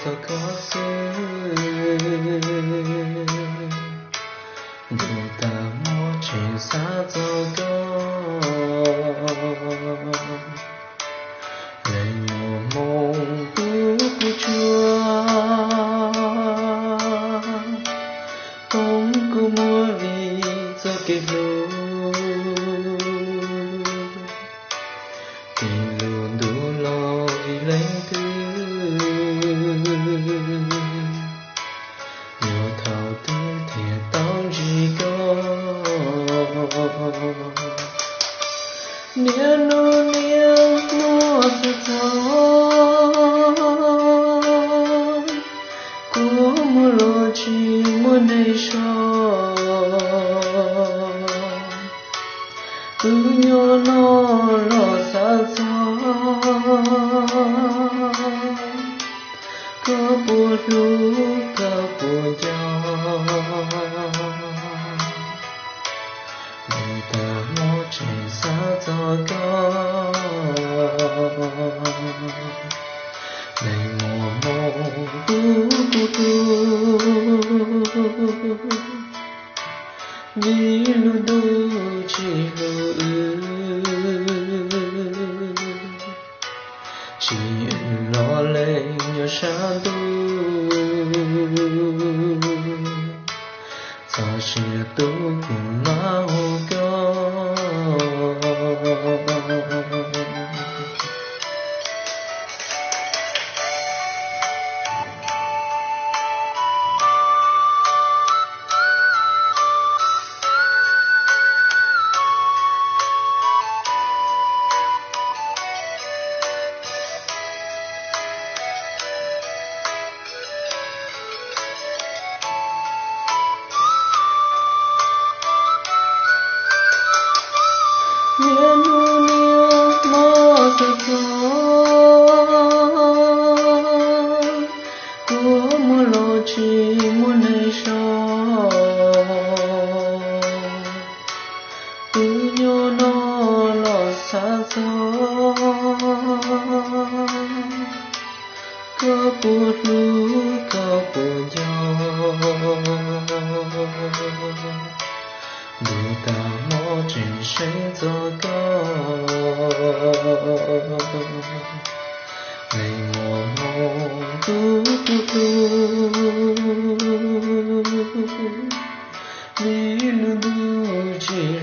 txog koj xwb, ntuj tag hmo tseem xav txog koj. Leej muaj hmoo tu kuv tsuaj, poob kuv muab vim txoj kev hlub, tis lus ntuj los vim leej twg. Yog thaum twg thiaj tau ntsib koj, niaj hnub niaj hmo txog txog, kuv muaj los tsis muaj neeg so. Wb nyob no los xav txog, koj puas hlub koj puas nco. Ntuj tag hmo tseem xav txog koj, leej muaj hmoo tu kuv tsuaj, vim lub ntuj tsis hlub wb. Tsim wb los lees nyob sab ntuj, txog sia tu kuv mam hu koj. Niaj hnub niaj hmo txog txog, kuv muaj los tsis muaj neeg so. Wb nyob no los xav txog, koj puas hlub koj puas nco. Ntuj tag hmo tseem seev txog koj, leej muaj hmoo tu kuv tsuaj, vim lub ntuj tsis